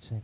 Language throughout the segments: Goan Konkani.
Check.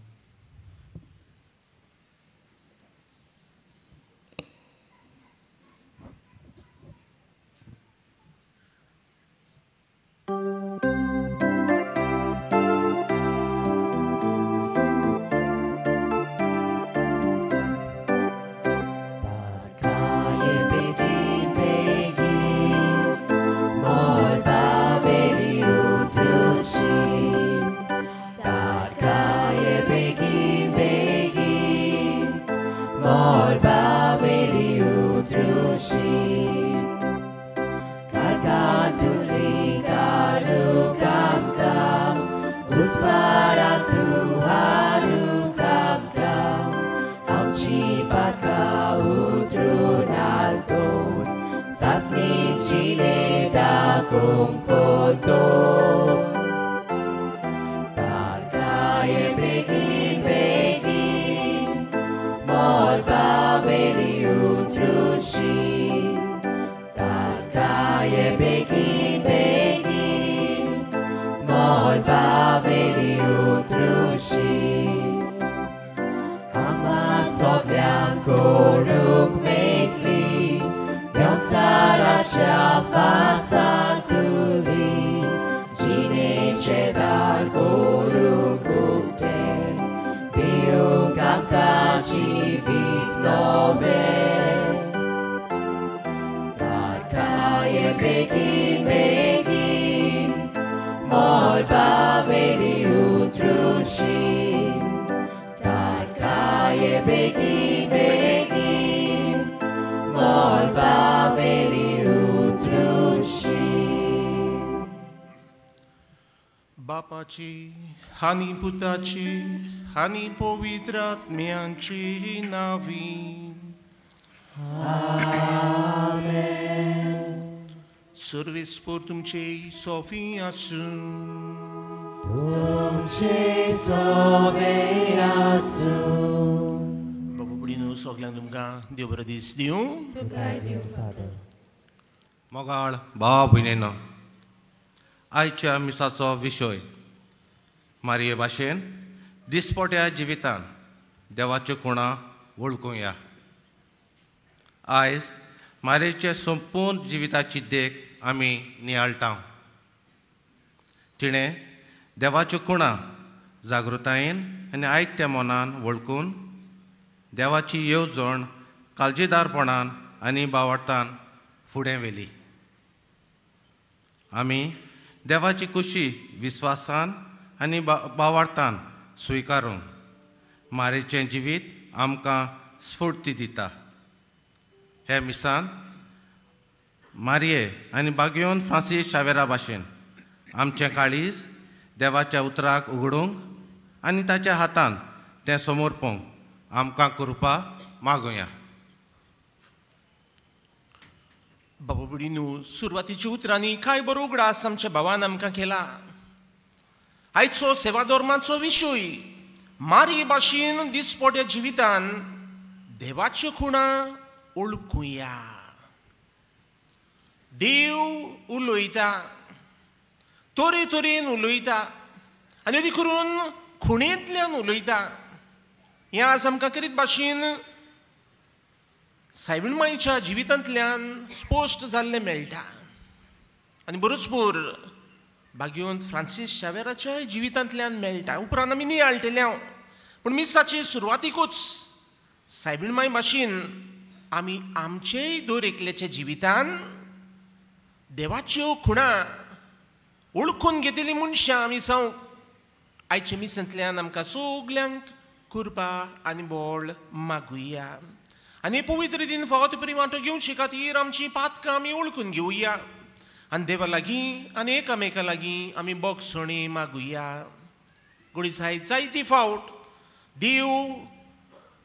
बापाची आनी पुताची आनी पवित्र आत्म्याची नावी. आमेन. सर्वेस्पर तुमचे सोफी आसूं. तुमचे सोवे आसूं. बाबू भयणीनो, सगल्यांक तुमकां देव बरो दीस दिवं. मोगाळ भाव भयणीनो, आयच्या मिसाचो विशय मारये भाशेन दिसपट्या जिवितान देवाच्यो खुणा वळखुया. आयज मारयेचे संपूर्ण जिविताची देख आमी नियाळटा. तिणें देवाच्यो खुणा जागृतायेन आनी आयत्या मनान वळखून देवाची येवजण काळजीदारपणान आनी बावडतान फुडें व्हेली. आमी देवाची खुशी विस्वासान आनी बावार्थान स्विकारून मारेचें जिवीत आमकां स्फूर्ती दिता. हे मिसान मारये आनी बागयोन फ्रांसीस शावेरा भाशेन आमचें काळीज देवाच्या उतराक उगडूंक आनी ताच्या हातान तें समर्पूंक आमकां कृपा मागुया. बाबा भयणीनो, सुरवातीच्या उतरांनी काय बरो उगडास आमच्या भावान आमकां केला. आयचो सेवा धर्माचो विशय मारये भाशेन दिसपट्या जिवितान देवाच्यो खुणा वळखुया. देव उलयता, तरेतरेन उलयता आनी अदी करून खुणेंतल्यान उलयता. हें आज आमकां करीत भाशेन सायबीण माईच्या जिवितांतल्यान स्पश्ट जाल्लें मेळटा. आनी बरोबर भाग्यवंत फ्रांसीस शावेराच्याय जिवितांतल्यान मेळटा. उपरांत आमी नियाळटले. पूण मिसाचे सुरवातीकूच सायबीण माई भाशेन आमी आमचेय दर एकल्याच्या जिवितान देवाच्यो खुणा वळखून घेतली मनशां आमी जावंक आयच्या मिसांतल्यान आमकां सगल्यांक कृपा आनी बळ मागुया. आनी पवित्र दिन फावत बरी वांटो घेवचे खातीर आमची पातकां आमी वळखून घेवया आनी देवा लागीं आनी एकामेका लागीं आमी बोगसणी मागुया. घोडी जायती फावट देव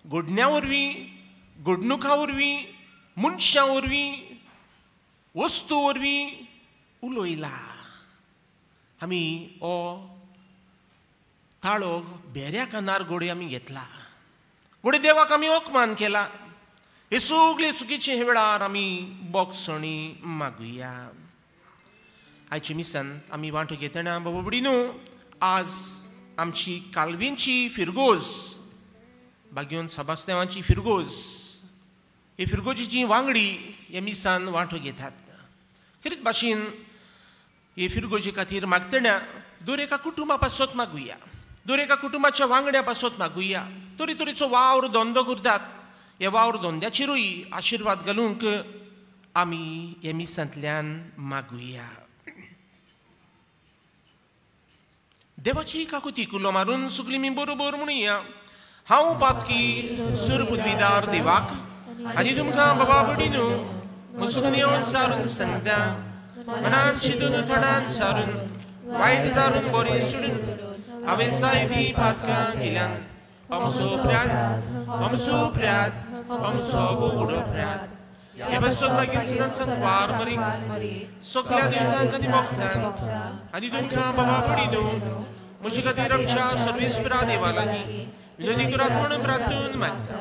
घडण्या वरवीं, घडणुकां वरवीं, मनशां वरवीं, वस्तू वरवीं उलयला. आमी हो ताळो बेऱ्या कानार घोडे आमी घेतला, घोडे देवाक आमी अपमान केला. हे सगळे चुकीचे हे वेळार आमी बोगसणी मागुया. आयच्या मिसान आमी वांटो घेतना बाबा भयणीनो, आज आमची कालवींची फिरगोज, भाग्योन सबास्तेवांची फिरगोज, हे फिरगोजीची वांगडी हे मिसान वांटो घेतात. खरीत भाशेन हे फिरगोजी खातीर मागतना दर एका कुटुंबा पासत मागुया, दर एका कुटुंबाच्या वांगड्या पासत मागुया. तरी तरेचो वावर धंदो करतात, हे वावर धंद्याचेरूय आशिर्वाद घालूंक आमी हे मिसांतल्यान मागुया. देवाची काकुती कुलो मारून सगळीं मी बरोबर म्हणुया. हांव पातकी सुरपुदवीदार देवाक आनी तुमकां बाबा भयणीनू मुसुकन सारून सांगता, मनान चिंतून थोडान सारून वायट दारून बरी सोडून हांवें सायबी पातकां केल्यान. अमसो प्र्याद, अमसो प्र्याद, अमसो उडो प्र्याद. हे पासत मागीर सदांच वार मरी सगळ्या देवतांक आनी भक्तांक आनी तुमकां बाबा भयणीनू म्हजे खातीर आमच्या सर्वेस्परा देवा लागीं विनोदी करात म्हणून प्रार्थून मागता.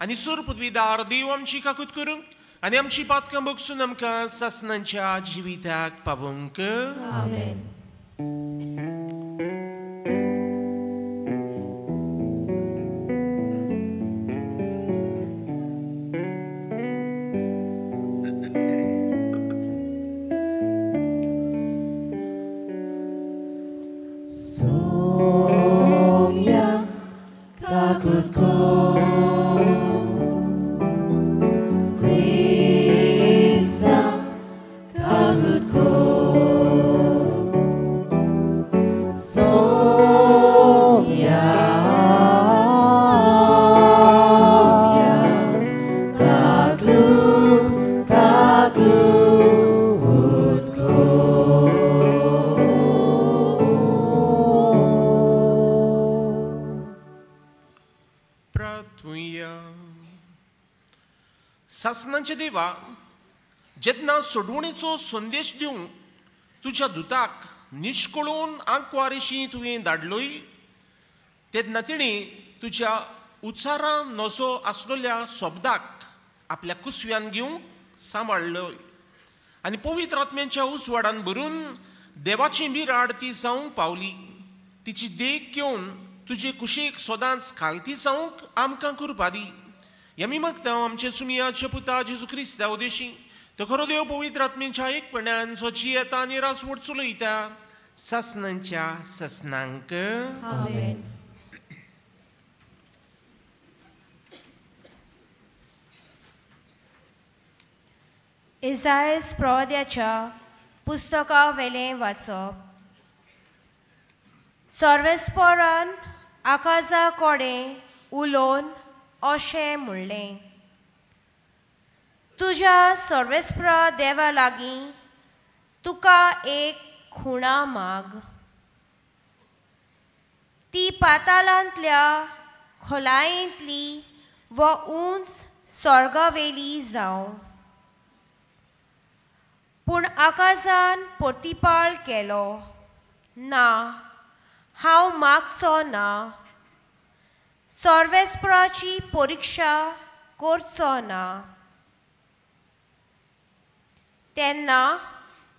आनी सूर पृथ्वीदार देव आमची काकूत करूंक आनी आमची पातकां बगसून आमकां सासणांच्या जिविताक पावोवंक. आमेन. सासणाचे देवा, जेन्ना सोडवणेचो संदेश दिवंक तुज्या दुताक निश्कळून आंकवारीशी तुवें धाडलोय, तेन्ना तिणें तुज्या उच्चारान नजो आसलेल्या शब्दाक आपल्या कुसव्यान घेवंक सांबाळ्ळोय आनी पवित्र आत्म्यांच्या उजवाडान भरून देवाची मिराड ती जावंक पावली. तिची देख घेवन तुजे कुशीक सदांच खालती जावंक आमकां कृपा दी. आमी मागता आमचे सुमियाचे पुता जेजू क्रिस्ता उदेशी, तो खरो देव पवित्र आत्म्यांच्या एकपणान जो जियेता आनी राजवट चलयता सासणांच्या सासणांक. आमेन. इजायस प्रवाद्याच्या पुस्तका वेलें वाचप. सर्वेस्परान आकाशा कडेन उलोवन अशें म्हणलें, तुज्या सर्वेस्परा देवा लागीं तुका एक खुणा माग, ती पातालांतल्या खोलायेंतली व उंच स्वर्गावेली जावं. पूण आकाशान प्रतिपाळ केलो, ना, हांव मागचो ना, सर्वेस्पराची परिक्षा करचो ना. तेन्ना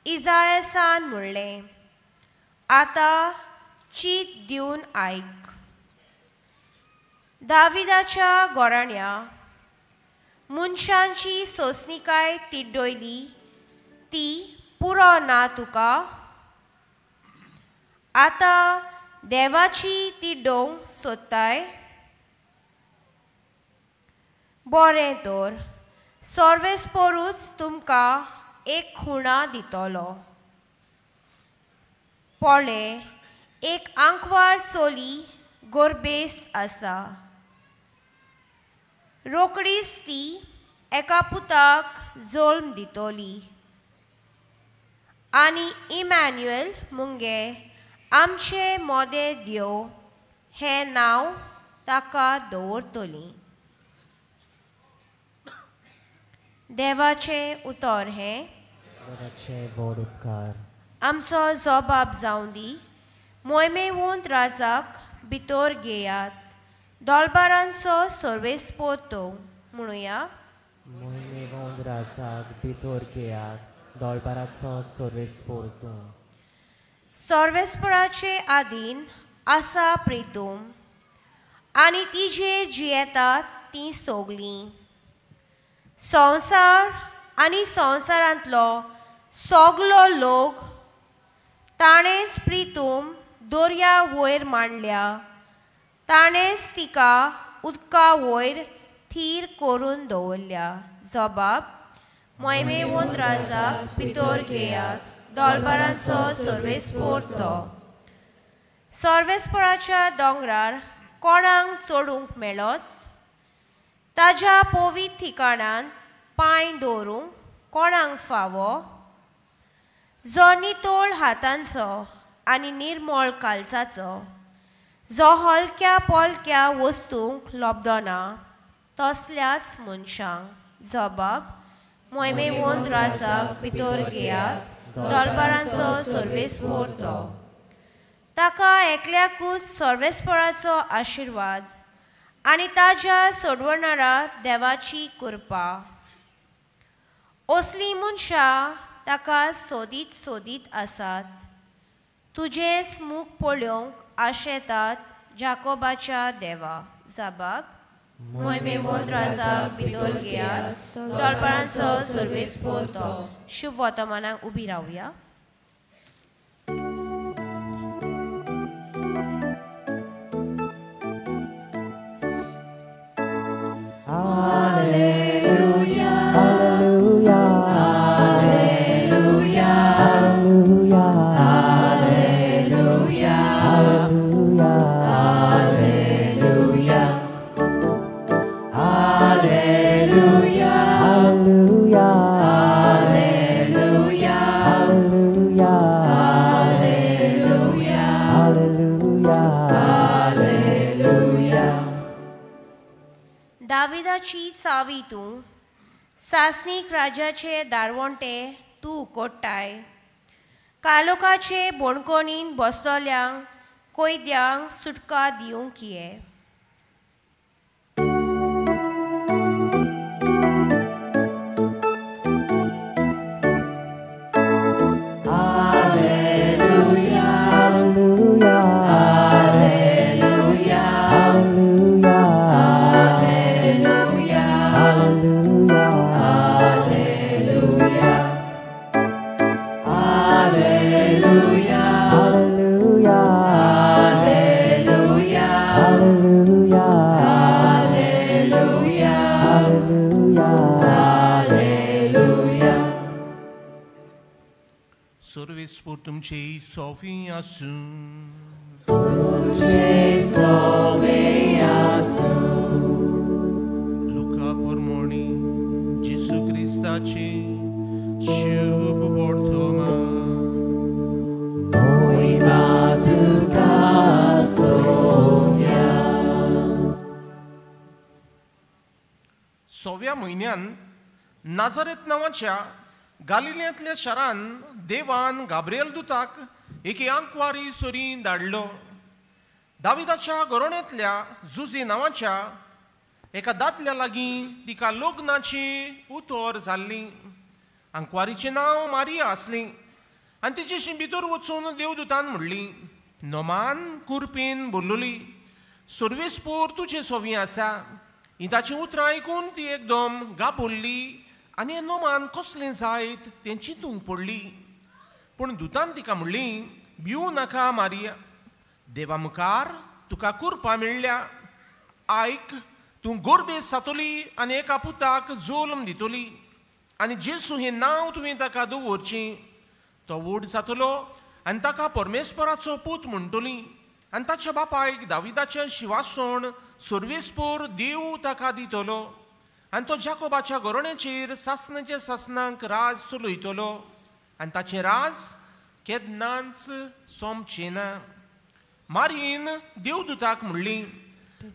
इजायसान म्हणलें, आतां चीत दिवन आयक. दाविदाच्या गोराण्या मनशांची सोंसणीकाय तिड्डयली ती पुरो ना तुका, आतां देवाची तिडोवंक सोदताय? बरें तर सर्वेस्परूच तुमकां एक खुणा दितलो. पळय, एक आंकवार चली गोरबेस्त आसा, रोकडीच ती एका पुताक जल्म दितली आनी इमॅन्युएल मुंगे आमचे मोदे देव हें नांव ताका दवरतली. देवाचें उतर हें. देवाचे व्हड उपकार. आमचो जबाब जावं दी. मोयमेवंत राजाक भितर घेयात, दोलबारांचो सर्वेस्पोर तो म्हणुया. मोयमेवंत राजाक भितर घेयात, दोलबाराचो सर्वेस्पोर तो. सर्वेस्पराचे आदीन आसा प्रितूम आनी तिजे जियेतात तीं सोगलीं. संवसार आनी संवसारांतलो सगलो लोक ताणेंच प्रितूम दर्या वयर मांडल्या, ताणेंच तिका उदका वयर थीर करून दवरल्या. जबाब मोहिमेवंत राजाक भितर घेयात, दोलबारांचो सर्वेस्पोर तो. सर्वेस्पोराच्या दोंगरार कोणाक सोडूंक मेळत? ताज्या पवित्र ठिकाणांत पांय दवरूंक कोणाक फावो? जो नितळ हातांचो आनी निर्मळ काळजाचो, जो हलक्या पोलक्या वस्तूंक लब्दना तसल्याच मनशांक. जबाब मोहिमेवंत राजाक भितर घेयात, दोलबारांचो सर्वेस्पोर तो. ताका एकल्याकूच सर्वेस्पोराचो आशिर्वाद आनी ताज्या सोडवणारा देवाची कृपा. असलीं मनशां ताका सोदीत सोदीत आसात, तुजेंच मुख पळोवंक आशेतात जाकोबाच्या देवा. जबाब मोहिमेवंत राजाक भितर घेयात, दोलबारांचो सर्वेस्पोर तो. शुभ वर्तमानाक उबी रावया. Alleluia, Alleluia, Alleluia, Alleluia, Alleluia, Alleluia, Alleluia, Alleluia, Alleluia, Alleluia, Alleluia, Alleluia, Alleluia, Alleluia. दाविदाची चावी तूं, सासणीक राजाचे दारवंटे तूं उकोडटाय, कालोकाचे बोणकोणीन बसलोल्यांक कोयद्यांक सुटका दिवंक ये. Alleluia, Alleluia, Alleluia, Alleluia, Alleluia, Alleluia, Alleluia, Alleluia, Alleluia, Alleluia, Alleluia, Alleluia, Alleluia. सर्वेस्पोर तुमचे सोफी आसूं. तुझे सोवे आसूं. लुका पोरमोणी जेसू क्रिस्ताचे शुभ वर्तमान. मोहिमा तुका सोम्या. सव्या म्हयन्यान नाझारेत नांवाच्या गालिल्यांतल्या शारान देवान गाब्रियल दुताक एके आंकवारी सरी धाडलो. दाविदाच्या घरोण्यांतल्या जुझे नांवाच्या एका दादल्या लागीं तिका लग्नाची उतर जाल्ली. आंकवारीचें नांव मारिया आसली आनी तिचेशी भितर वचून देवदूतान म्हणली, नोमान कुरपेन बोल्लोली, सर्वेस्पोर तुजे सोवी आसा. ही ताचीं उतरां आयकून ती एकदम गाबोल्ली आनी हें नोमान कसलें जायत तें चिंतूंक पडली. पूण दुतान तिका म्हणली, भिवू नाका मारिया, देवा मुखार तुका कुरपा मेळ्ळ्या. आयक, तूं गोरबेस जातली आनी एका पुताक जोल्म दितली आनी जेसू हें नांव तुवें ताका दवरचें. तो व्हड जातलो आनी ताका परमेश्वराचो पूत म्हणटली आनी ताच्या बापायक दाविदाचें शिवासण सर्वेस्पोर देव ताका दितलो आनी तो जाकोबाच्या घरोण्याचेर सासणाच्या सासणांक राज चलयतलो आनी ताचें राज केन्नाच सोंपचें ना. मारीन देवदूताक म्हणली,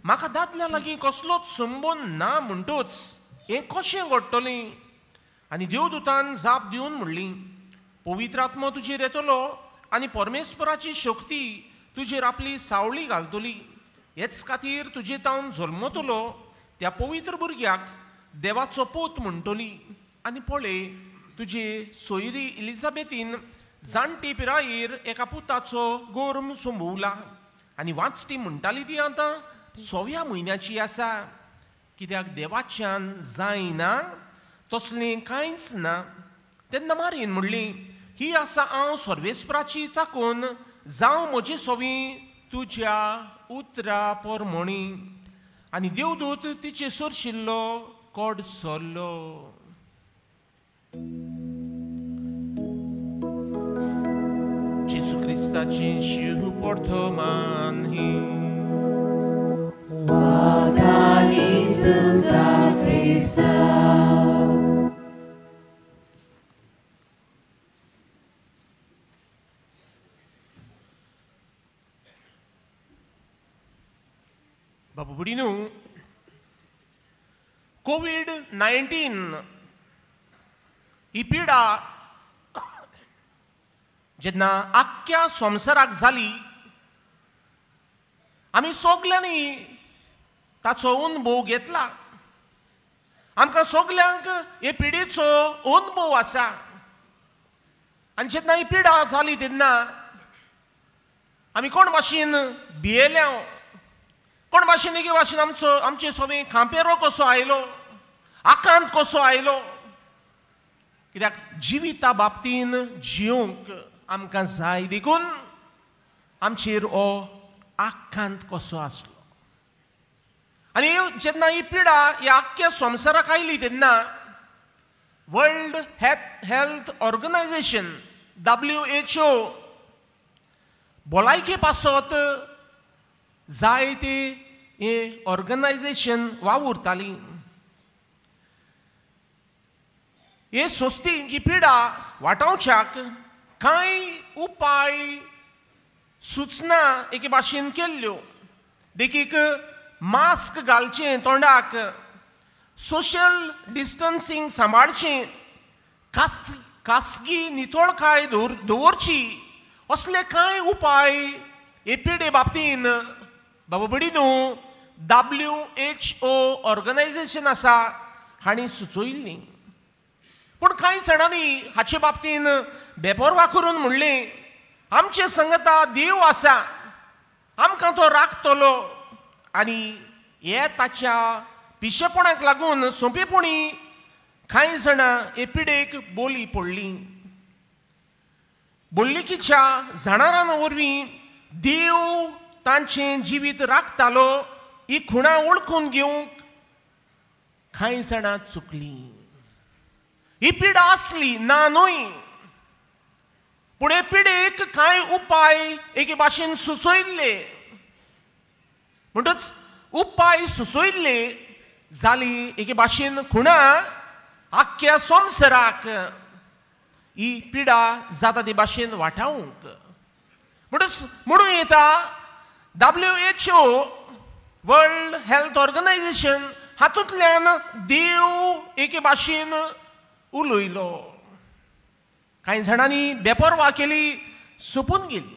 म्हाका दादल्या लागीं कसलोच संबंद ना म्हणटूच हें कशें घडटलें? आनी देवदूतान जाप दिवन म्हणली, पवित्र आत्मो तुजेर येतलो आनी परमेश्वराची शक्ती तुजेर आपली सावळी घालतली. हेच खातीर तुजे तावन जल्मतलो त्या पवित्र भुरग्याक देवाचो पूत म्हणटली. आनी पळय, तुजे सोयरी एलिझाबेथीन जाणटी पिरायेर एका पुताचो गोर्म संभवला आनी वाचटी म्हणटाली ती आतां 6व्या म्हयन्याची आसा, कित्याक देवाच्यान जायना तसलें कांयच ना. तेन्ना मारयेन म्हणली, ही आसा हांव सर्वेस्पराची चाकून, जावं म्हजी सोवी तुज्या उतरा पोरमोणी. आनी देवदूत तिचे सरशिल्लो कोड सरलो. जेजू क्रिस्ताची शिव प्रथमान ही वागानी तुका क्रिस्ता. बाबू बुडीनू, कोवीड-19 ही पिडा जेन्ना आख्ख्या संवसाराक जाली, आमी सगल्यांनी ताचो अनुभव घेतला. आमकां सगल्यांक हे पिडेचो अनुभव आसा. आनी जेन्ना ही पिडा जाली तेन्ना आमी कोण भाशेन भियेल्या, कोण भाशेन एके भाशेन आमचो आमचे सगळें खांपेरो कसो आयलो, आकांत कसो आयलो. कित्याक जिविता बाबतीन जिवंक आमकां जाय देखून आमचेर हो आकांत कसो आसलो. आनी जेन्ना ही पिडा ह्या आख्ख्या संवसाराक आयली तेन्ना वर्ल्ड हेल्थ ऑर्गनायझेशन WHO भलायके पासत जायते हें ऑर्गनायझेशन वावुरताली. हे संस्थेन ही पिडा वाटावच्याक कांय उपाय सुचना एके भाशेन केल्ल्यो. देखीक मास्क घालचें तोंडाक, सोशल डिस्टन्सींग सांबाळचें, खासगी नितळकाय दवरची, असले कांय उपाय हे पिडे बाबतीन बाबा बडीनू WHO organisation आसा हांणी सुचयल्ली. पूण कांय जाणांनी हाचे बाबतीन बेपर्वा करून म्हणलें, आमचे संगता देव आसा, आमकां तो राखतलो. आनी हे ताच्या पिशेपणाक लागून सोंपेपणी कांय जाणां हे पिडेक बोली पडली. बोल्लिकीच्या जाणारां वरवीं देव तांचें जिवीत राखतालो ही खुणा वळखून घेवंक कांय जाणां चुकलीं. ही पिडा आसली ना न्हय, पूण हे पिडेक कांय उपाय एके भाशेन सुचयल्ले. म्हणटच उपाय सुचयल्ले जाली एके भाशेन खुणा आख्ख्या संवसाराक ही पिडा जाता ते भाशेन वाटावंक. म्हणटच म्हणूं येता WHO world health organisation हातूंतल्यान देव एके भाशेन उलयलो. कांय जाणांनी बेपर्वा केली, सोंपून गेली.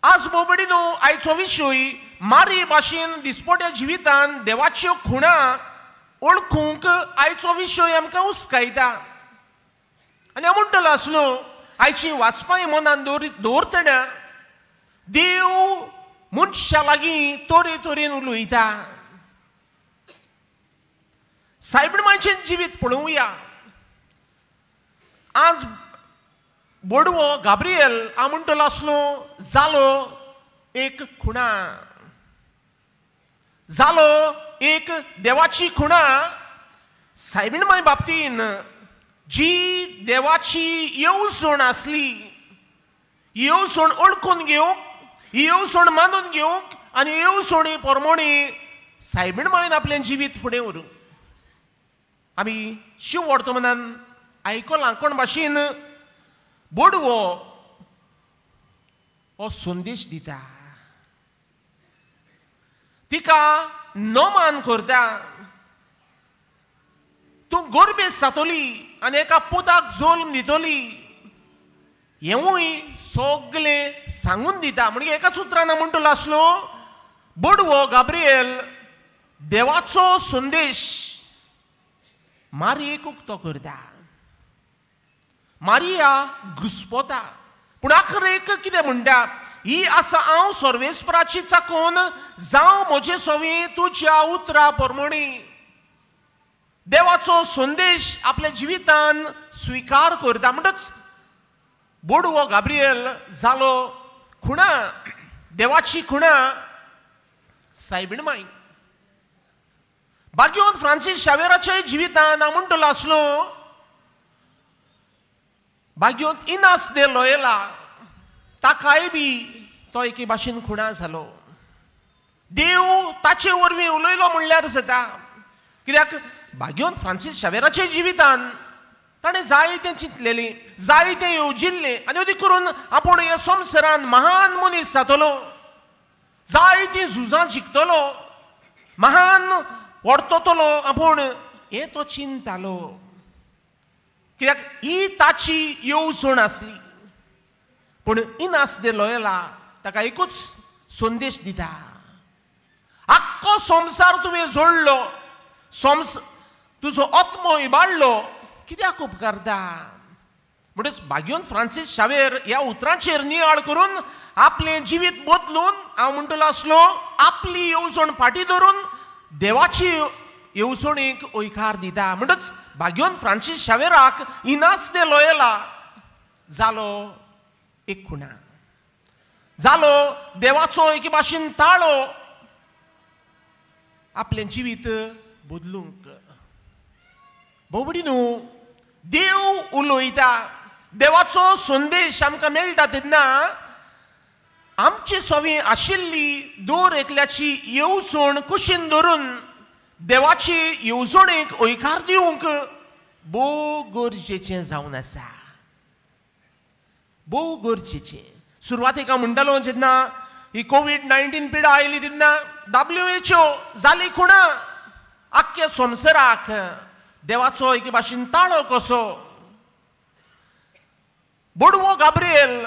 आज बोबडीनो आयचो विशय मारी भाशेन दिसपट्या जिवितान देवाच्यो खुणा वळखूंक आयचो विशय आमकां उस्कायता. आनी हांव म्हणटलो आसलो आयची वाचपाय मनान दवरतना देव मनशा लागीं तरे तरेन उलयता. सायबणमांयचें जिवीत पळोवया. आज बोडवो गाब्रियल हांव म्हणटलो आसलो जालो एक खुणा, जालो एक देवाची खुणा. सायबीणमाय बाबतीन जी देवाची येवजण आसली, येवजण वळखून घेवंक, येवजण मानून घेवंक आनी येवजणे प्रमाणे सायबीणमायन आपलें जिवीत फुडें व्हरूंक. आमी शिव वर्तमानान आयकलां कोण भाशेन बोडवो हो संदेश दिता, तिका नमान करता, तूं गोरबेस जातली आनी एका पुताक जल्म दितली हेंवूय सगळें सांगून दिता. म्हणजे एकाच उतरान म्हणटलो आसलो बोडवो गाब्रियल देवाचो संदेश मारयेक उक्तो करता. मारिया घुस्पता, पूण आखरेक कितें म्हणटा, ही आसा हांव सर्वेस्पराची चाकून, जावं म्हजे सवी तुज्या उतरा प्रमाणे. देवाचो संदेश आपल्या जिवितान स्विकार करता. म्हणटच बोडवो गाब्रियल जालो खुणा, देवाची खुणा सायबीण माय. भाग्यवंत फ्रांसीस शावेराच्या जिवितान हांव म्हणटलो आसलो भाग्यवंत इनास दे लोयला ताकाय बी तो एके भाशेन खुणा जालो. देव ताचे वरवीं उलयलो म्हणल्यार जाता. कित्याक भाग्यवंत फ्रांसीस शावेराच्या जिवितान ताणें जायतें चिंतलेलें, जायतें येवजिल्लें आनी अदीक करून आपूण ह्या संवसारान महान मनीस जातलो, जायतीं झुजां जिखतलो, महान वर्ततलो आपूण, हें तो चिंतालो. कित्याक ही ताची येवजण आसली. पूण इनास दे लोयला ताका एकूच संदेश दिता, आख्खो संवसार तुवें जोडलो, तुजो आत्मो इबाडलो, कित्याक उपकारता? म्हणटच भाग्यवंत फ्रांसीस शावेर ह्या उतरांचेर नियाळ करून आपलें जिवीत बदलून हांव म्हणटलो आसलो आपली येवजण फाटीं धरून देवाची येवजणेक हयकार दिता. म्हणटच भाग्यवंत फ्रांसीस शावेराक इनास दे लोयला जालो एक खुणा, जालो देवाचो एके भाशेन ताळो आपलें जिवीत बदलूंक. भोवडी न्हू, देव उलयता, देवाचो संदेश आमकां मेळटा तेन्ना आमची सवी आशिल्ली दर एकल्याची येवजण कुशीन धरून देवाची येवजणेक हयकार दिवंक भोव गरजेचें जावन आसा, भोव गरजेचें. सुरवातेक हांव म्हणटालो जेन्ना ही कोवीड-19 पिडा आयली तेन्ना WHO जाली खुणा आख्ख्या संवसाराक देवाचो एके भाशेन ताळो कसो. बोडवो गाब्रियल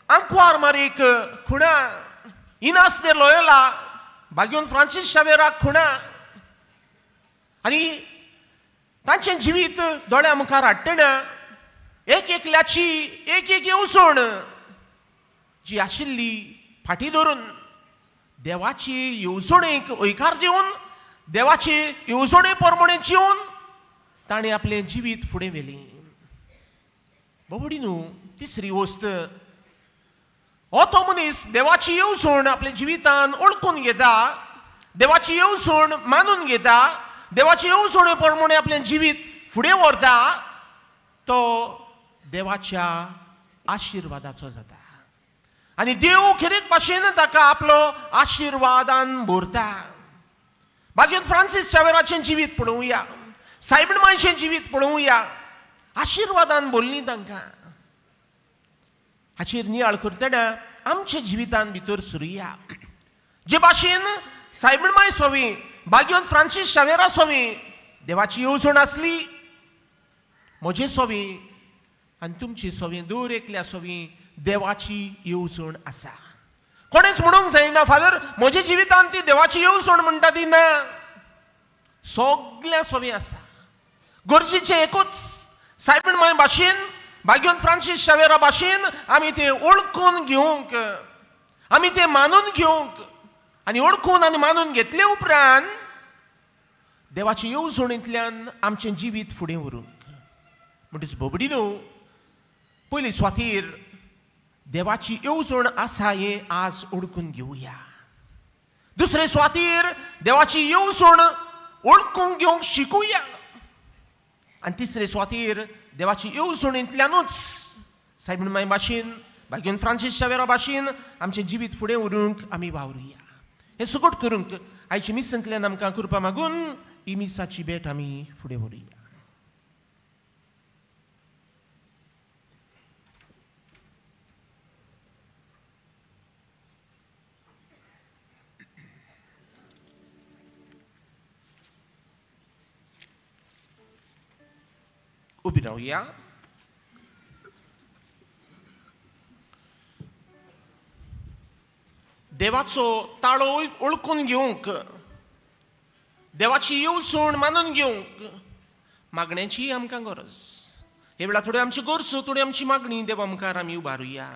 आंकवार मारीक खुणा, इनास दे लोयला भाग्यवंत फ्रांसीस शावेराक खुणा, आनी तांचें जिवीत दोळ्या मुखार हाडटना एक एकल्याची एक एक येवजण जी आशिल्ली फाटीं धरून देवाची येवजणेक हयकार दिवन देवाची येवजणे प्रमाणे जिवन ताणें आपलें जिवीत फुडें व्हेलें. बाबडी न्हू, तिसरी वस्त, हो तो मनीस देवाची येवजण आपल्या जिवितान ओळखून घेता, देवाची येवजण मानून घेता, देवाची येवजणे प्रमाणे आपलें जिवीत फुडें व्हरता, तो देवाच्या आशिर्वादाचो जाता आनी देव खेरीत भाशेन ताका आपलो आशिर्वादान भरता. भाग्यवंत फ्रांसीस शावेराचें जिवीत पळोवया, सायबीण मायचें जिवीत पळोवया, आशिर्वादान भरलीं तांकां. हाचेर नियाळ करतना आमच्या जिवितान भितर सुरुया. जे भाशेन सायबीण माय सोवी, भाग्यवंत फ्रांसीस शावेरा सोवी देवाची येवजण आसली, म्हजे सोवी आनी तुमची सोवी, दर एकल्या सोवी देवाची येवजण आसा. कोणेच म्हणूंक जायना फादर म्हज्या जिवितान ती देवाची येवजण म्हणटा ती ना, सगळ्या सोवी आसा. गरजेचें एकूच, सायबीण माय भाशेन, भाग्यवंत फ्रांसीस शावेरा भाशेन आमी तें ओळखून घेवंक, आमी तें मानून घेवंक, आनी ओळखून आनी मानून घेतले उपरांत देवाचे येवजणेंतल्यान आमचें जिवीत फुडें व्हरूंक. म्हणटच बोबडी न्हू, पयली स्वातीर देवाची येवजण आसा हें आज ओळखून घेवया. दुसरे स्वातीर देवाची येवजण ओळखून घेवंक शिकूया, आनी तिसरे स्वातीर देवाची येवजणेंतल्यानूच सायबीण माय भाशेन, भाग्यवंत फ्रांसीस शावेरा भाशेन आमचें जिवीत फुडें व्हरूंक आमी वावरुया. हें सुगट करूंक आयच्या मिसांतल्यान आमकां कृपा मागून ही मिसाची भेट आमी फुडें व्हरुया. उबी रावया. देवाचो ताळो ओळखून घेवंक, देवाची येवजण मानून घेवंक मागण्याची आमकां गरज. हे वेळार थोडी आमची गरजो, थोडी आमची मागणी देवा मुखार आमी उबारुया.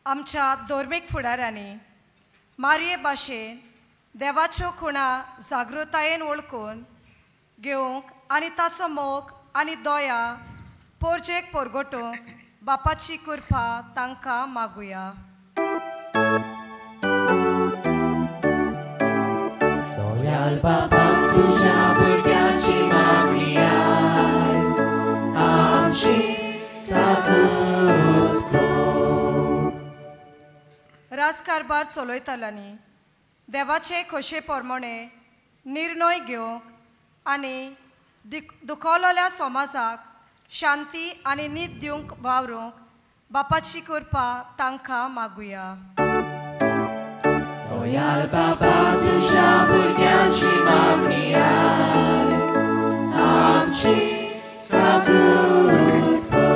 आमच्या धर्मीक फुडाऱ्यांनी मारये भाशेन देवाच्यो खुणा जागृतायेन वळखून घेवंक आनी ताचो मोग आनी दया पोरजेक परगटूंक बापाची कृपा तांकां मागुया. दयाळ बाबा तुझ्या भुरग्यांची मागणी आयक, आमची काकूत कर. राजकारभार चलयतल्यांनी देवाचे खोशे प्रमाणे निर्णय घेवंक आनी दुखवलेल्या समाजाक शांती आनी नीत दिवंक वावरूंक बापाची कृपा तांकां मागुया. दयाळ बाबा तुझ्या भुरग्यांची मागणी आयक, आमची काकूत कर.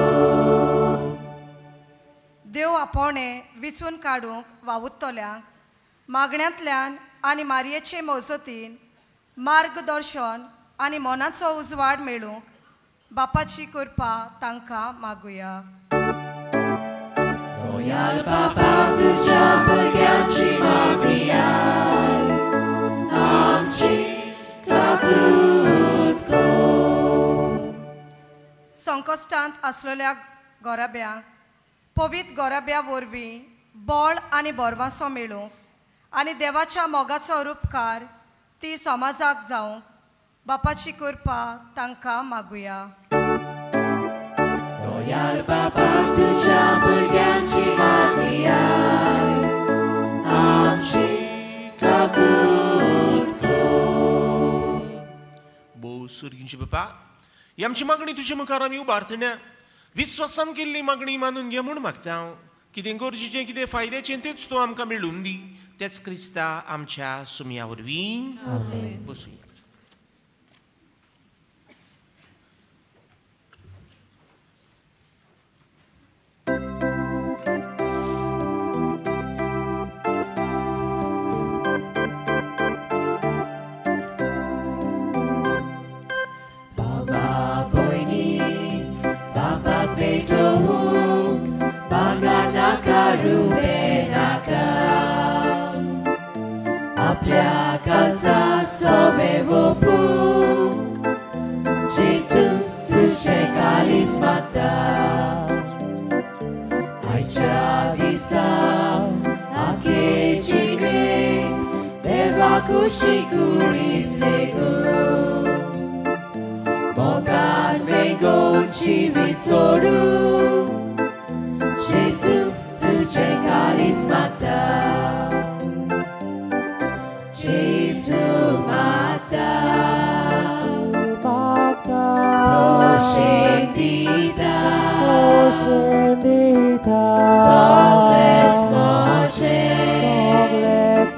देव आपोवणें विचून काडूंक वावुरतल्यांक मागण्यांतल्यान आनी मारयेचे मजतीन मार्गदर्शन आनी मनाचो उजवाड मेळूंक बापाची कृपा तांकां मागुया. दयाळ बाबा तुझ्या भुरग्यांची मागणी आयक, आमची काकूत कर. संकश्टांत आसलेल्या गोराब्यांक पवित्र गोराब्या वरवीं बळ आनी बरवासो मेळूंक आनी देवाच्या मोगाचो रुपकार ती समाजाक जावंक बापाची कृपा तांकां मागुया. दयाळ बाबा तुझ्या भुरग्यांची मागणी आयक, आमची काकूत कर. भोव सुर्गींची बापा, ही आमची मागणी तुजे मुखार आमी उबारतल्या विस्वासान केल्ली मागणी मानून घे म्हूण मागता हांव. कितें गरजेचें कितें फायद्याचें तेच तूं आमकां मेळून दी, तेच क्रिस्ता आमच्या सुमया वरवीं. बसुया. आपल्या कालचा सोबे वोपूंक जेजू तुझे कालीस मागता. आयच्या दिसा आखे जिणेंत देवा कुशीक उरीस लेगून मोगान वेगोवन जिवीत सोडूंक जेजू तुझे कालीस मागता. Jesu mata, Proșendita, Sogleț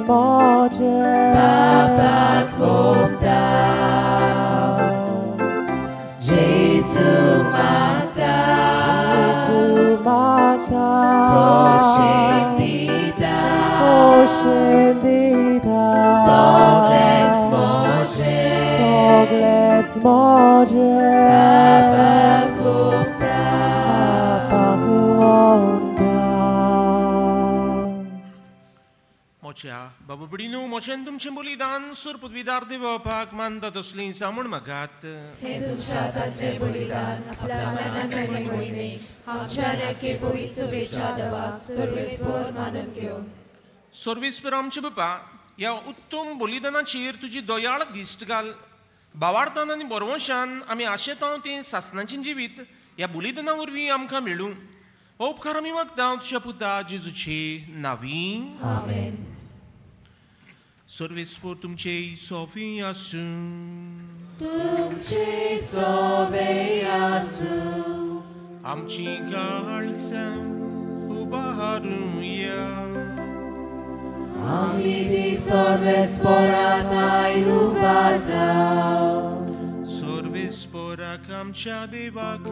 moce, Papac mopta. Jesu mata, Proșendita, Sogleț moce, Papac mopta. मोच्या बाबा भयणीनू, मोच्यान तुमचें बलिदान सुर पदवीदार देवपाक मानता तसलीं म्हूण मागात. हे तुमच्या हातांतलें बलिदान आपल्या मनाक आनी मोहिमेक आमच्या आनी पवित्र सभेच्या देवाक सर्वेस्पर मानून घेवन. सर्वेस्पर आमचे बापा, ह्या उत्तम बलिदानाचेर तुजी दयाळ दिश्ट घाल. बावार्थान आनी बरवशान आमी आशेतांव तें सासणाचें जिवीत ह्या बलिदाना वरवीं आमकां मेळूं. हो उपकार आमी मागता तुज्या पुता जेजूचे नांवी. आमेन. सर्वेस्पर तुमचे सोफी आसूं. तुमचे सोवे आसूं. आमची काळजां उबारुया. आमी ती सर्वेस्पराक उबारता. सर्वेस्पराक आमच्या देवाक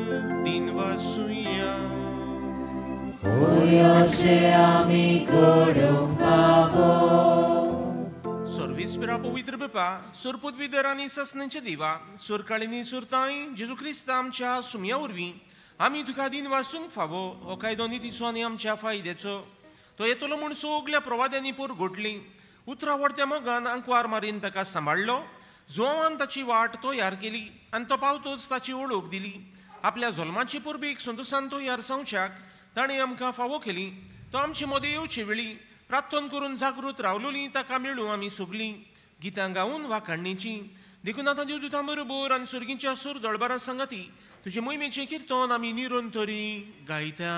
दिनवासुया. होय अशें आमी करूंक फावो. सर्वेस्परा पवित्र बापा, सुरपदवीधर आनी सासणाच्या देवा, सुरकाळीनी सुरताय जेजू क्रिस्ता आमच्या सुमया वरवीं आमी तुका दिनवासूंक फावो. हो कायदो नितीचो आनी आमच्या फायद्याचो. तो येतलो म्हूण सगल्या प्रवाद्यांनी पोरगोटली. उतरां व्हडत्या मोगान आंकवार मारीन ताका सांबाळ्ळो. जुवान ताची वाट तयार केली आनी तो पावतोच ताची ओळख दिली. आपल्या जल्माची परबीक संतोसान तयार जावच्याक ताणें आमकां फावो केली. तो आमचे मदें येवचे वेळी प्रार्थन करून जागृत रावलोली ताका मेळूं आमी सगलीं गितां गावन वाखाणणेचीं. देखून आतां देवदूतां बरोबर आनी सर्गींच्या सूर दळबारां सांगाती तुजे मोहिमेचें किर्तन आमी निरंतरी गायता.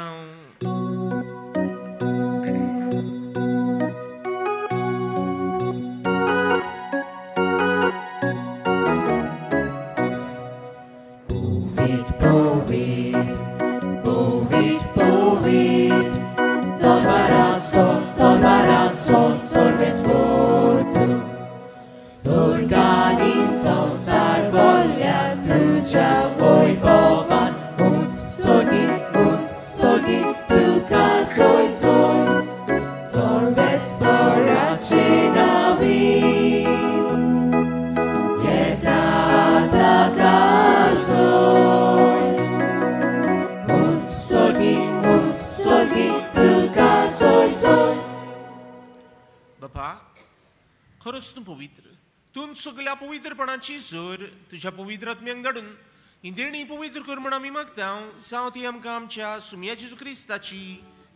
सगल्या पवित्रपणाची सर तुज्या पवित्र आत्म्यांक धाडून ही देणी पवित्र कर म्हूण आमी मागता. जावं ती आमकां आमच्या सुमया जेजू क्रिस्ताची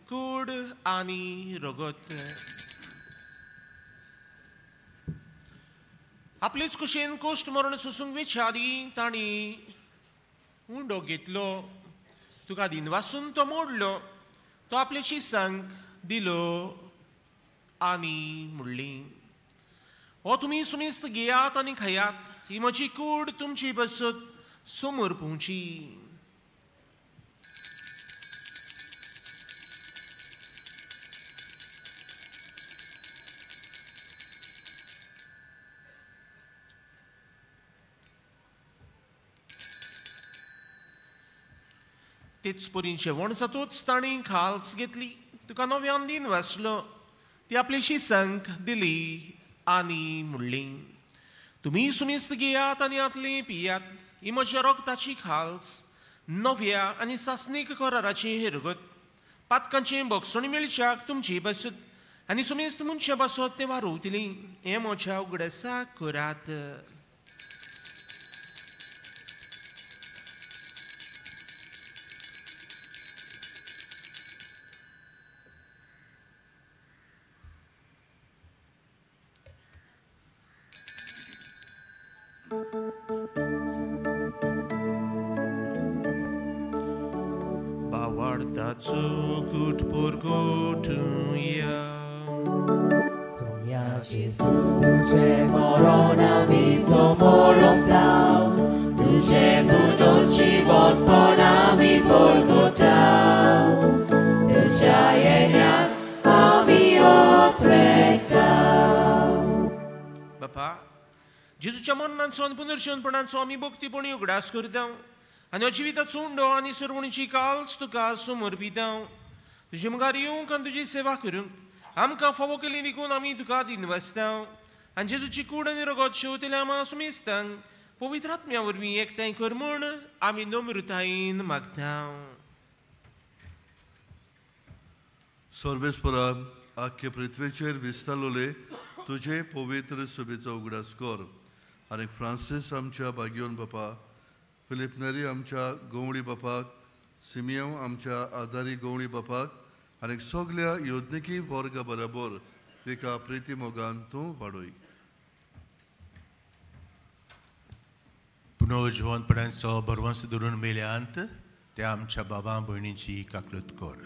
कूड आनी रगत. आपलेच कुशेन कोश्ट मरण सोसूंक वेच्या आदीं तांणी उंडो घेतलो. तुका दिनवासून तो मोडलो. तो आपले शिसांक दिलो आनी म्हणली, हो तुमी सुमेस्त घेयात आनी खायात, ही म्हजी कूड तुमची बसत समोर पोवची. तेच परी जेवण जातूच तांणी खाल्स घेतली. तुका नव्यान दिन वाचलो. ती आपली शिसांक दिली आनी म्हणली, तुमी सुमेस्त घेयात आनी आतली पियात, ही म्हज्या रगताची खाल्स नव्या आनी सासणीक कराराची हेरगत. पातकांची बक्षणी मेळच्याक तुमची बसत आनी सुमेस्त मनशां बसत तें वारोवतली. हें म्हज्या उगडासाक करात. बावार्थाचो गुट परगटुया. सोम्या जेजू तुजें मरण आमी समोरंताव, तुजें पुनर्जिवनपण आमी परगटाव, तुज्या येण्याक आमी ओत्रेताव. बापा, जेजूच्या मरणाचो आनी पुनर्जिवनपणाचो आमी भक्तीपणी उगडास करता आनी हो जिविताचो उंडो आनी सरवणीची काल्स तुका समर्पिता. तुजे मुखार येवंक आनी तुजी सेवा करूंक आमकां फावो केली देखून आमी तुका दिनवासता. आनी जेजूची कूड आनी रगत शेवतल्या आमा सुमेस्तांक पवित्र आत्म्या वरवीं एकठांय कर म्हूण आमी नम्रतायेन मागता. सर्वेस्परा, आख्खे पृथ्वेचेर विस्तारलोले तुजे पवित्र सभेचो उगडास कर आनी फ्रांसीस आमच्या बागियोन बापा, फिलीप नेरी आमच्या गवळी बापाक, सिमियांव आमच्या आदारी गवळी बापाक आनी सगल्या योजनेकी वर्गा बरोबर तिका प्रिती मोगान तूं वाडय. पुनर्जिवनपणाचो भरवंस धरून मेल्यांत त्या आमच्या बाबा भयणीची काकलूत कर.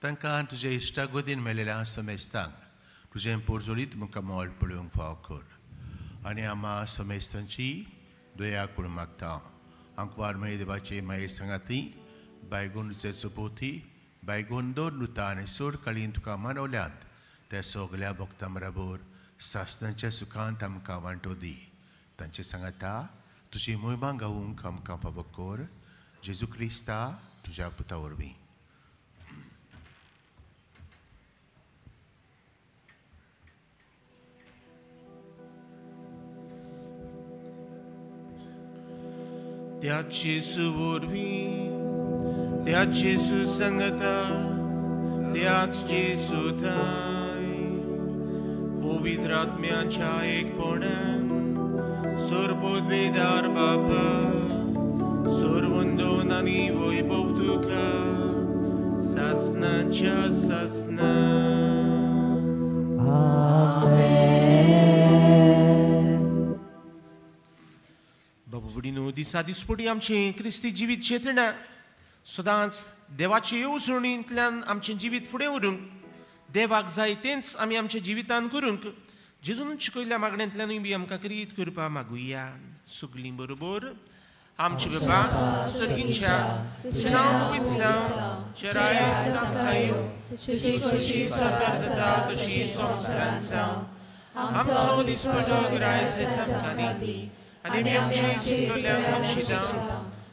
तांकां तुजे इश्टागतीन मेळिल्ल्या समेस्तांक तुजें पोरजोलीत मुखामळ पळोवंक फावो कर आनी आमा समेस्तांची दया करून मागता. आंकवार मये देवाचे माये सांगाती बायगुंडचे चपोती बायगुंड दोन लुता आनी सोड काळीन तुका मानवल्यांत त्या सगल्या भक्तां बरोबर सासणाच्या सुखांत आमकां वांटो दी. तांचे सांगाता तुजी मोहिमा गावूंक आमकां फावो कर. जेजू क्रिस्ता तुज्या पुता वरवीं. त्या जेजू वरवीं, त्या जेजू सांगता, त्याच जेजूथाय पवित्र आत्म्याच्या एकपणान सर्वोद्वेदार बापा सर्वंदोन आनी वैभव तुका सासनाच्या सासना. बाबा भयणीनो, दिसा दिसपटी आमचें क्रिस्ती जिवीत चेतना सदांच देवाचे येवजणींतल्यान आमचें जिवीत फुडें व्हरूंक, देवाक जाय तेंच आमी आमच्या जिवितान करूंक जेजून शिकयल्ल्या मागण्यांतल्यानूय बी आमकां क्रीत करपा मागुया. सगलीं बरोबर. आमचे बाबा सर्गींच्या, तुजें नांव पवित्र जावं, तुजें राज्य आमकां येवं, तुजी खोशी स्वर्गार जाता तशी संवसारांत जावं. आमचो दिसपटो ग्रायस आमकां दी आनी आमी आमच्या चुकल्ल्यांक बक्षिता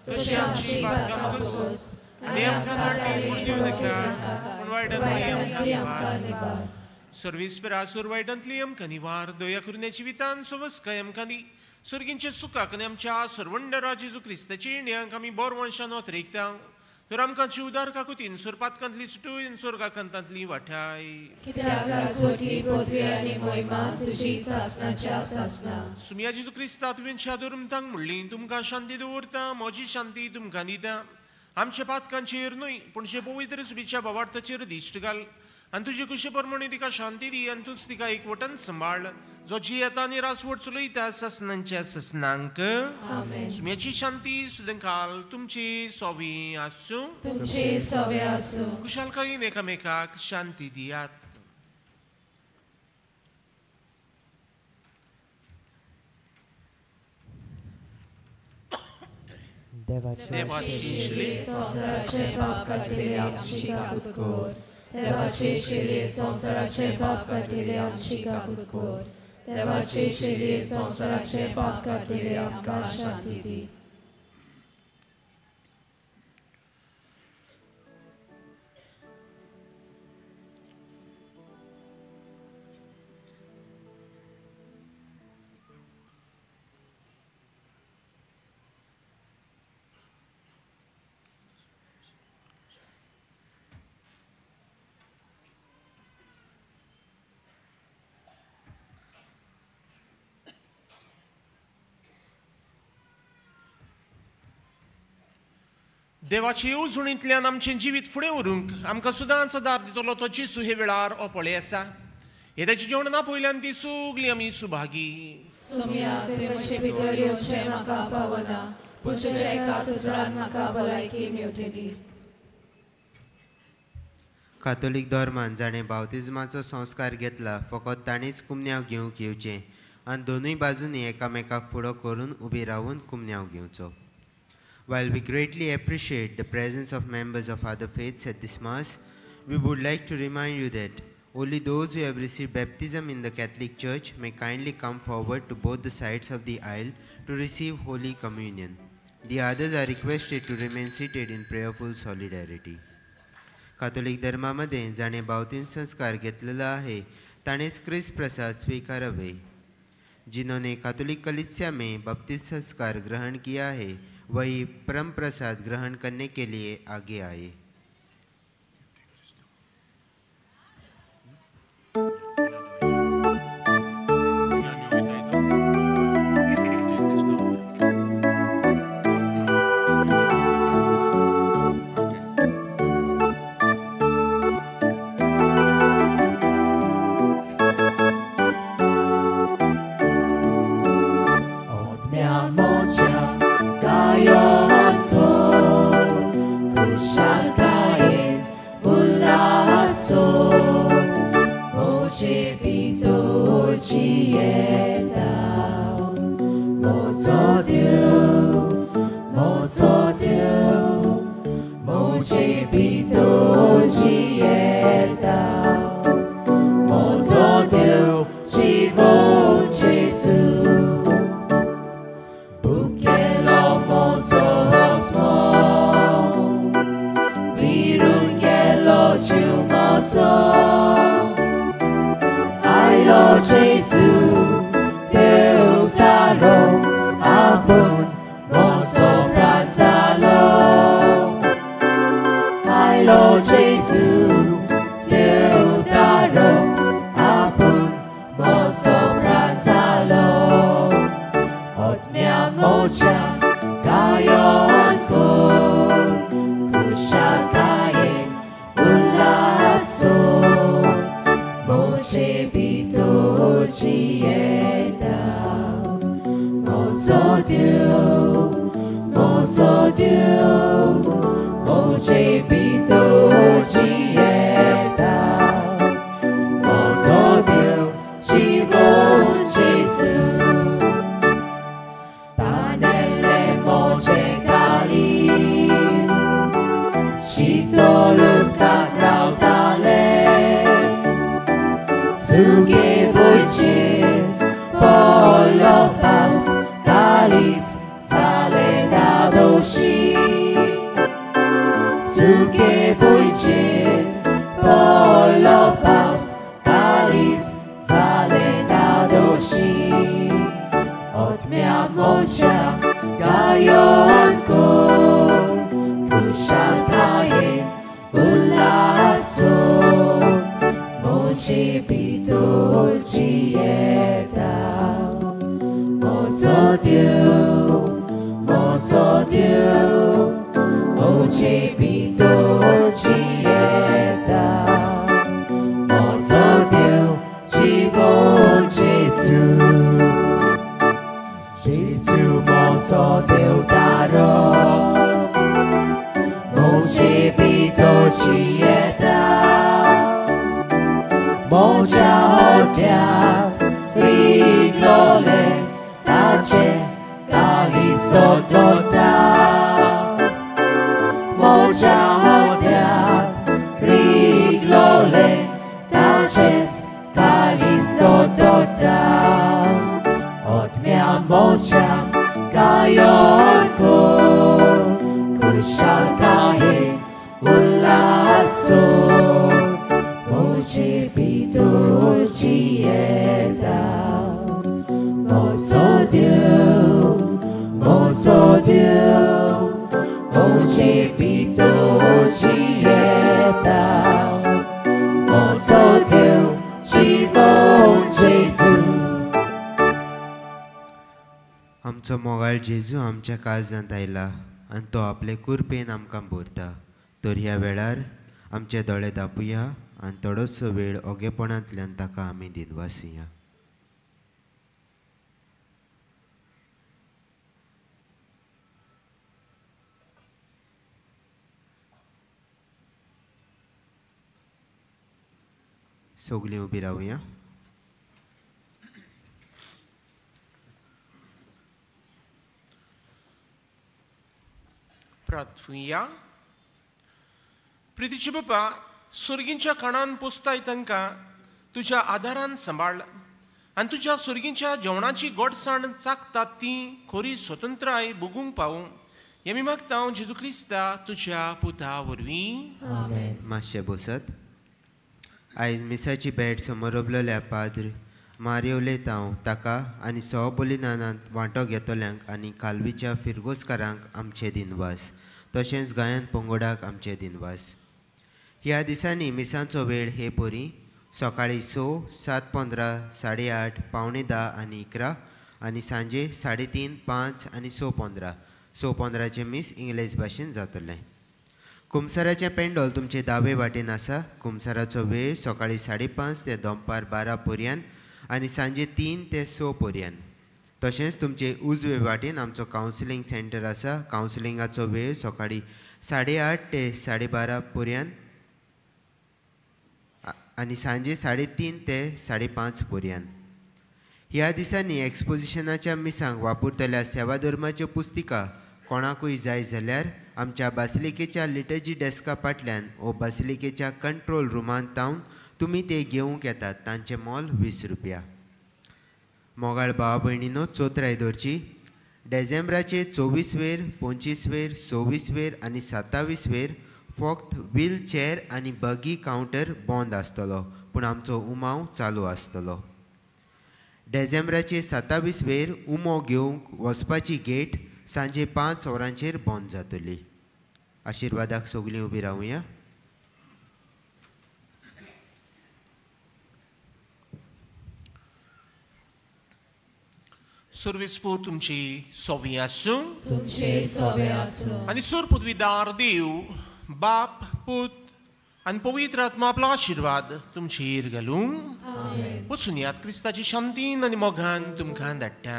तशी आमची पातकां कस आनी आमकां नाडली मुर्द्यो नाका पूण वायटांतली आमकां निवार. सर्वेस्परा सुर वायटांतली आमकां निवार, दया करून जिवितान सवस्काय आमकां दी. सर्गींचे सुखाक आनी आमच्या सर्वंडरा जेजू क्रिस्ताची येण्यांक आमी बोरवंशान ओतरेकता तर आमकां जिवदार काकुतीन सोरपातकांतली सुटूय आनी सोर्गाकांतांतली वाठाय. कित्याक राजवटी पदवी आनी मोहिमा तुजी सासनाच्या सासना. सुमिया जेजू क्रिस्ता तुवें शादोर म्हणली, तुमकां शांती दवरता, म्हजी शांती तुमकां दिता. आमच्या पातकांचेर न्हय पूण जे पवित्र सुबीच्या भावार्थाचेर दिश्ट घाल आनी तुजे कुशे प्रमाणे तिका शांती दी आनी तूंच तिका एकवटान सांबाळ, जो जियेता आनी रासवट चलयता ससनांच्या ससनांक. सुम्याची शांती सुदंकाल तुमची सोवी आसूं, तुमची सोवे आसूं. कुशालकायेन एकामेकाक शांती दियात. देवाची शिले संवसाराचे पाप काडटले आमची काकूत कर. देवाचे शिले संवसाराचे पाप काडटले आमची काकूत कर. देवाचे शिले संवसाराचे पाप काडटले आमकां शांती दी. देवाचे येवजणींतल्यान आमचें जिवीत फुडें व्हरूंक आमकां सुदांच आदार दितलो तो जेजू हे वेळार ओपळे आसा. हे ताची जेवण ना पयल्यान ती सगळीं आमी सुभागी. सोम्या, तुवें म्हजे भितर येवचें म्हाका पावना, पूण तुज्या एका सुत्रान म्हाका भलायकी मेवतली. कातोलीक धर्मान जाणें बावतिज्माचो संस्कार घेतला फकत ताणीच कुमन्यांव घेवंक येवचें आनी दोनूय बाजूंनी एकामेकाक फुडो करून उबी रावून कुमन्यांव घेवचो. While we greatly appreciate the presence of members of other faiths at this Mass, we would like to remind you that only those who have received baptism in the Catholic Church may kindly come forward to both the sides of the aisle to receive Holy Communion. The others are requested to remain seated in prayerful solidarity. Catholic धर्मामध्ये जाणे बावतीन संस्कार घेतलेला आहे ताणेच क्रिस्त प्रसाद स्वीकारावे. जिन्होंने कैथोलिक कलीसिया में बपतिस्मा संस्कार ग्रहण किया है वही परम प्रसाद ग्रहण करने के लिए आगे आए. Shall Mozo Deus, Mozo Deus, Moje Bidocieta, Mozo Deus, Jivon Jesu, Panele Moje Kalis, Shitolut Kakrautale, Suke Boichir, Polo Paus, Kalis, Sale Dadoshi, Suke Boichir, Polo Paus, Kalis, Sale Dadoshi, Otmea Mocha, Gayon Ko, Kushal Kayen, Ulaso, Moche Bidocieta, Mozo Deus, Mozo Deus, Moche Bidocieta, Mozo Deus, Jivon Jesu, Jesu Mozo Deus Daro, Moche Bidocieta, Mocha Otiat, Riglole, Tachet, Kalisto Tota. Mocha Otiat, Riglole, Tachet, Kalisto Tota. Otmea Mocha, Gayon Ko, Kushal Kaye, Ulaso, Moche Bidocieta, Mozo Deus, Mozo Deus, Moche Bidocieta, Mozo Deus, Jivon Jesu. आमचो मोगाळ जेजू आमच्या काळजांत आयला आनी तो आपले कुरपेन आमकां भरता. तर ह्या वेळार आमचे दोळे धांपुया आनी थोडोसो वेळ ओगेपणांतल्यान ताका आमी दिनवासुया. सगळीं उबी रावया. प्रार्थुया. प्रितीचे बापा, सुर्गींच्या खाणान पोसताय तांकां तुज्या आदारान सांबाळ आनी तुज्या सुर्गींच्या जेवणाची गोडसाण चाकतात ती खरी स्वतंत्राय भोगूंक पावूं हें मी मागता हांव जेजू क्रिस्ता तुज्या पुता वरवीं. मातशें बसत. आयज मिसाची भेट समोरबलेल्या पाद्र मारियो लेतांव ताका आनी सहबलिदानांत वांटो घेतल्यांक आनी कालवीच्या फिरगोजकारांक आमचे दिनवास, तशेंच गायन पंगडाक आमचे दिनवास. ह्या दिसांनी मिसांचो वेळ हे परी सकाळीं 6, 7:15, 8:30, 9:45 आनी 11 आनी सांजे 3:30, 5 आनी 6:15. 6:15चें मीस इंग्लेज भाशेन जातलें. कुमसाराचें पेंडोल तुमचे दावे वाटेन आसा. कुमसाराचो वेळ सकाळीं 5:30 ते दनपार 12 पर्यंत आनी सांजे 3 ते 6 पर्यंत. तशेंच तुमचे उजवे वाटेन आमचो कावन्सिलींग सेंटर आसा. कावन्सिलिंगाचो वेळ सकाळीं 8:30 ते 12:30 पर्यंत आनी सांजे 3:30 ते 5:30 पर्यंत. ह्या दिसांनी एक्सपोजिशनाच्या मिसांक वापरतल्या सेवाधर्माच्यो पुस्तिका कोणाकूय जाय जाल्यार आमच्या बासिलिकेच्या लिटर्जी डेस्का फाटल्यान ओ बासिलिकेच्या कंट्रोल रुमांत तावन तुमी ते घेवंक येतात. तांचें मोल 20 रुपया. मोगाळ भावा भयणीनो, चोत्राय दवरची. डिसेंबराचे 24 वेर, 25 वेर, 26 वेर आनी 27 वेर फक्त व्हील चेअर आनी बगी कावंटर बंद आसतलो, पूण आमचो उमाव चालू आसतलो. डिसेंबराचे 27 वेर उमो घेवंक वचपाची गेट सांजे 5 वरांचेर बंद जातली. आशिर्वादाक सगळीं उबी रावया. सर्वेस्पोर तुमची सोवी आसूं, तुमचे सोवे आसूं. आनी सूर पदवीदार देव बाप पूत आनी पवित्र आत्मा आपलो आशिर्वाद तुमचेर घालूं. वचून यात, क्रिस्ताची शांतीन आनी मोगान तुमकां धाडटा.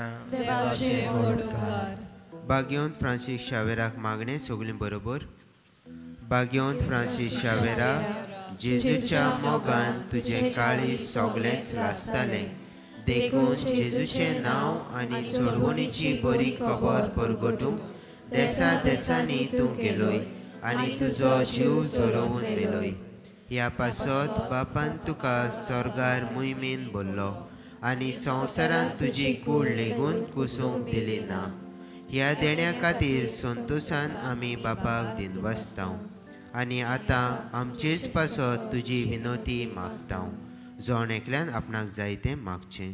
भाग्यवंत फ्रांसीस शावेराक मागणें सगळीं बरोबर. भाग्यवंत फ्रांसीस शावेरा, जेजूच्या मोगान तुजें काळीज सगळेंच लासतालें, देखून जेजूचें नांव आनी सोडवणीची बरी खबर परगटूंक देसा देसांनी तूं गेलोय आनी तुजो जीव झरोवन मेलोय. ह्या पासत बापान तुका स्वर्गार मुयमेन भरलो आनी संवसारांत तुजी कूड लेगून कुसूंक दिली ना. ह्या देण्या खातीर संतोशान आमी बापाक दिनवासतांव आनी आतां आमचेच पासत तुजी विनोती मागतांव. जण एकल्यान आपणाक जाय तें मागचें.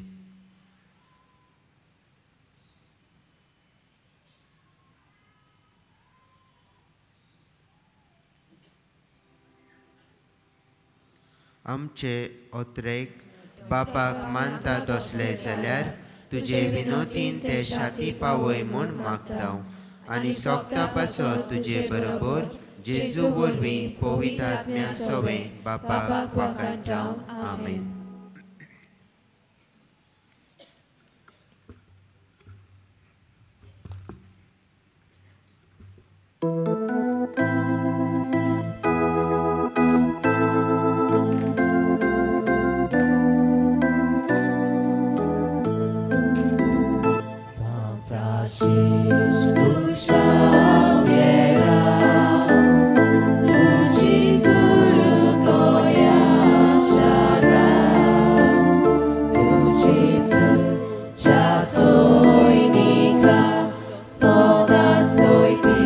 आमचे ओत्रेक बापाक मानता तसले जाल्यार तुजे विनोतीन ते शाती पावय म्हूण मागतांव आनी सोगता पासत तुजे बरोबर जेजू वरवीं पवित्र आत्म्या सवें बापाक वाखाणटांव. आमेन. Francisco Xaviera, tuji guru goya shara, tuji sucha soinika, soda soiti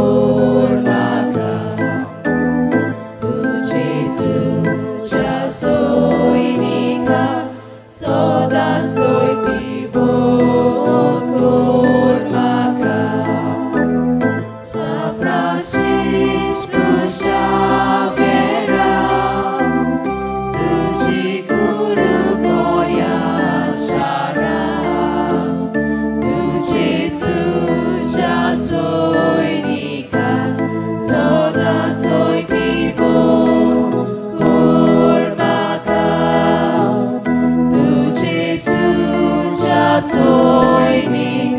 kormaka, tuji sucha soinika, soda soiti Soy.